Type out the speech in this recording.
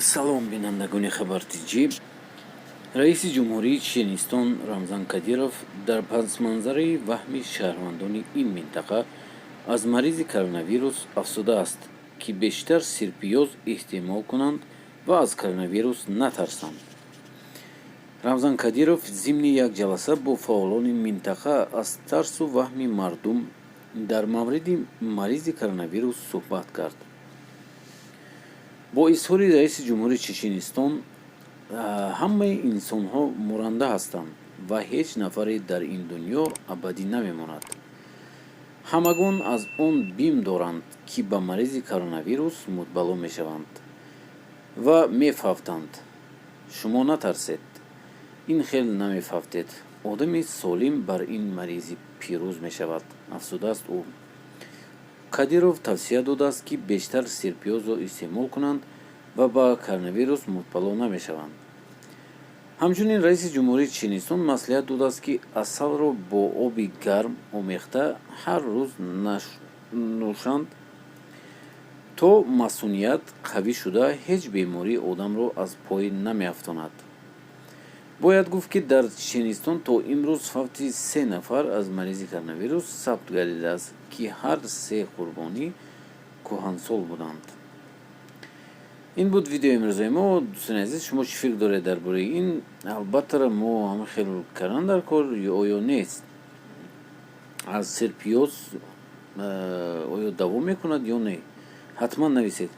Салом, бинандагони Хабар Тҷӣ. Раиси ҷумҳурии Чеченистон Рамзан Кадиров дар пасманзари ваҳми шаҳрвандони ин минтақа аз маризи коронавирус афзудааст, ки бештар сирпиёз истеъмол кунанд ва аз коронавирус натарсанд. Рамзан Кадиров зимни як ҷаласа бо фаъолони минтақа аз тарсу ваҳми мардум дар мавриди маризи коронавирус суҳбат кард. Бо изҳори раиси ҷумҳури Чеченистон, ҳамаи инсонҳо муранда ҳастанд ва ҳеҷ нафаре дар ин дунё абадӣ намемонад. Ҳамагон аз он бим доранд, ки ба маризи коронавирус мубтало мешаванд ва мефавтанд. Шумо натарсед, ин хел намефавтед. Одами солим бар ин маризӣ пирӯз мешавад, афзудааст ӯ. Кадиров тавсия додааст, ки бештар сирпиёзро истеъмол кунанд ва ба коронавирус мубтало намешаванд. Ҳамчунин раиси ҷумҳурии Чеченистон маслиҳат додааст, ки асалро бо оби гарм омехта ҳар рӯз нӯшанд, то масуният қавӣ шуда, ҳеҷ беморӣ одамро аз пой намеафтонад. Бояд гуфт, ки дар Чеченистон то имрӯз фавти се нафар аз маризи коронавирус сабт гардидааст, ки ҳар се қурбонӣ кӯҳансол буданд. Ин буд видеои имрӯзаи мо. Дӯстони азиз, шумо чӣ фикр доред дар бораи ин? Албатта, мо ҳама хел кардан дар кор оё нест? Аз сирпиёз оё даво мекунад ё не? Ҳатман нависед.